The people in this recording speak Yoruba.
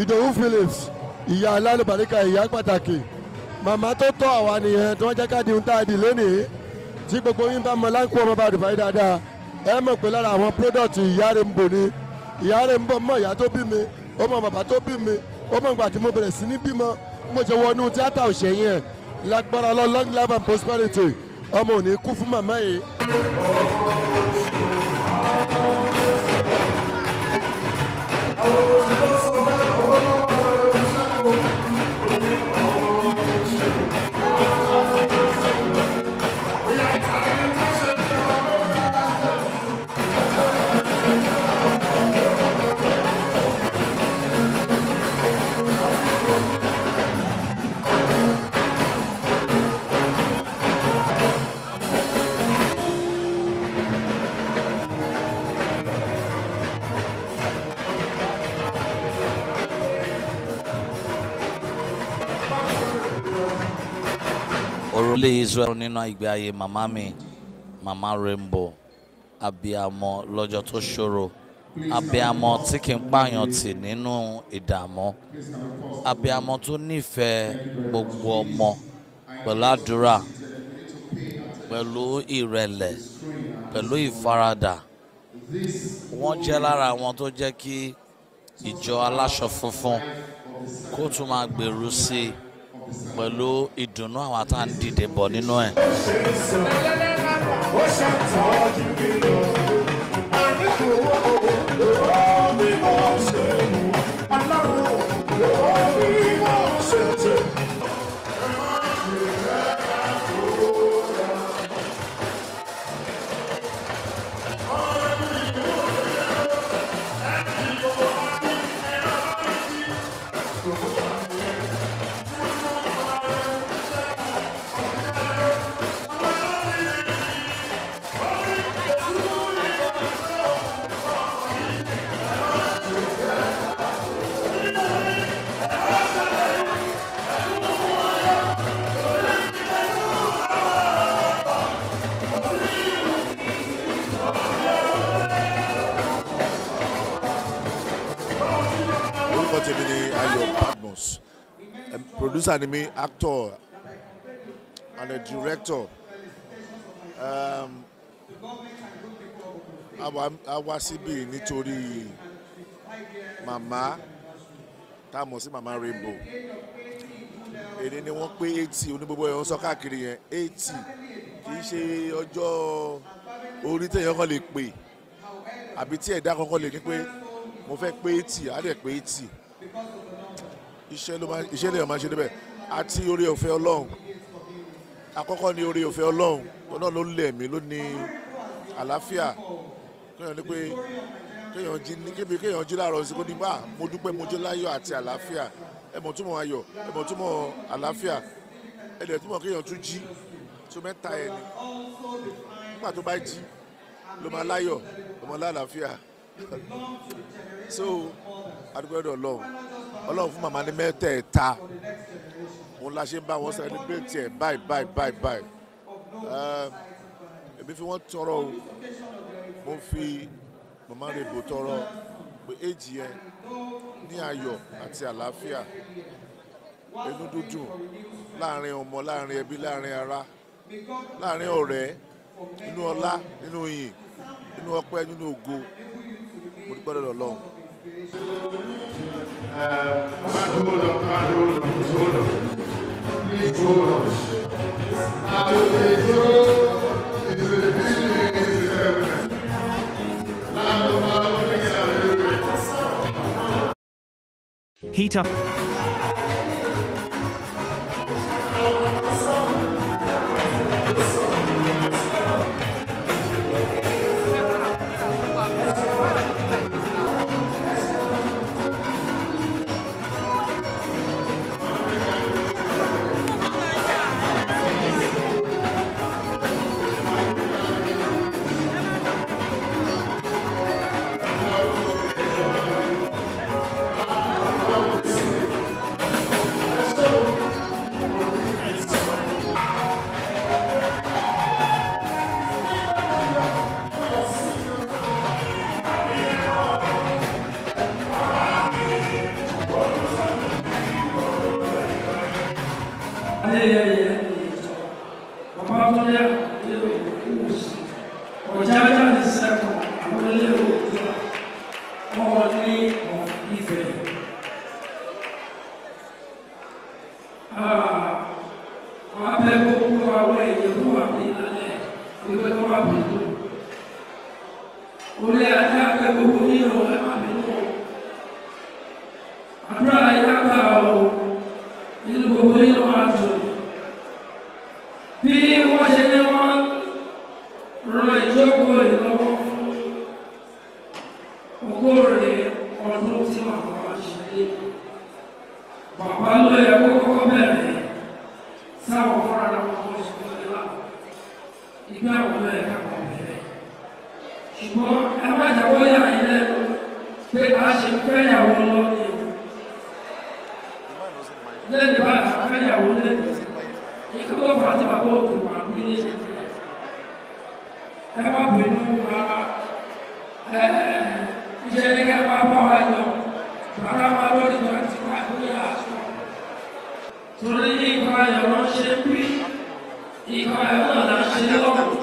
Ìdòwú Phillips, ìyá alálùbáríkà, ìyá pàtàkì, màmá tó tọ́ àwa nìyẹn tí wọ́n jẹ́ ká di ohun tá a di lónìí. Tí gbogbo yín bá mọ láńkó ọmọ bá dùbáyé dáadáa, ẹ mọ̀ pé lára àwọn product ìyá Rainbow ni. Ìyá Rainbow mọ̀ ìyá tó bí mi, ó mọ̀ bàbá tó bí mi, ó mọ̀ ìgbà tí mo bẹ̀rẹ̀ sí ní bímọ, mo ṣe wọnú tíátà òṣèyìn ẹ̀. Lágbára lọ, long life and prosperity, ọmọ ò ní kú fún màmá yìí. Orúlé Israel nínú ìgbé ayé màmá mi, màmá Rainbow, abiyamọ lọ́jọ́ tó ṣòro, abiyamọ tí kì í pààyàn tì nínú ìdààmú, abiyamọ tó nífẹ̀ẹ́ gbogbo ọmọ pẹ̀lú àdúrà, pẹ̀lú ìrẹ̀lẹ̀, pẹ̀lú ìfaradà. Wọ́n jẹ́ lára àwọn tó jẹ́ kí ìjọ aláṣọ funfun kó tún máa gbèrú sí i pẹ̀lú ìdùnnú àwọn tá à ń dìde bọ̀ nínú ẹ̀. Orúkọ tèmi ni Ayọ̀ Badmus. Producer ni mi, actor and a director. A wá síbí nítorí màmá tá a mọ̀ sí màmá Rainbow. Èyí ni wọ́n pé 80, onígbogbo ẹ̀ ń sọ káàkiri yẹn 80 kì í ṣe ọjọ́ orí téèyàn kan lè pè àbí tí ẹ̀dá kankan lè ní pé mo fẹ́ pé 80, á dẹ̀ pé 80. Iṣẹ́ ló máa, iṣẹ́ lèèyàn máa ṣe níbẹ̀ àti oore ọ̀fẹ́ Ọlọ́run. Àkọ́kọ́ ni oore ọ̀fẹ́ Ọlọ́run, Ọlọ́run ló lẹ̀ mí, ló ní àlàáfíà. Kéèyàn ní pé kéèyàn jí ní kébi kéèyàn jí láàárọ̀ sí kó ní bá mo dúpẹ́ mo jẹ́ láyọ̀ àti àlàáfíà. Ẹ mọ̀ túmọ̀ ayọ̀, ẹ mọ̀ túmọ̀ àlàáfíà, ẹ dẹ̀ túmọ̀ kéèyàn tún jí tó mẹ́ta ẹ̀ ni. Nígbà tó bá jí ló máa láyọ̀, ló máa lálàáfíà. So adúgbò ẹ̀dọ̀ Ọlọ́run, Ọlọ́run fún màmá ní mẹ́tẹ̀ẹ̀ta, òun la ṣe ń bá wọn celebrate ẹ̀ báyìí báyìí báyìí báyìí. Èmi fi wọ́n tọrọ o, mo fi màmá Rainbow tọrọ pé éjì yẹn ní ayọ̀ àti àlàáfíà, inú dúdùn láàrin ọmọ, láàrin ẹbí, láàrin ará, láàrin ọ̀rẹ́, nínú ọlá, nínú ìyìn, nínú ọpẹ́, nínú ògo. Mo dúpẹ́ lọ́dọ̀ Ọlọ́run. Please hold on. Heat up. Orí ajá pé gbogbo yín o, ẹ má bínú o. Àdúrà yá gbà o, nínú gbogbo yín ló máa dùn. Bí wọ́n ṣe ní wọ́n ran ìjókòó yìí lọ́wọ́ fún ọgọ́rin ọdún tí màmá wa ṣe lé. Bàbá ló yẹ kó kọ́kọ́ bẹ̀rẹ̀ sáwọn fúnra wọn kó ṣe wọlé wá. Ìgbà wo ló yẹ ká kọ́ bẹ̀rẹ̀? Ṣùgbọ́n ẹ má jẹ́ kó yà yín lẹ́nu pé a ṣe fẹ́yàwó lọ́ní o. Lẹ́nu bá a fẹ́yàwó lẹ́nu. Ikú tó fà á tí bàbá òkú wà ní ilé. Ẹ má bínú rárá. Ẹ iṣẹ́ ní ká máa bá wa yọ. Bàbá wa lórí 25 years. Torí ikọ̀ ayọ̀ ló ń ṣe bí ikọ̀ ayọ̀ náà là ń ṣe lọ́wọ́.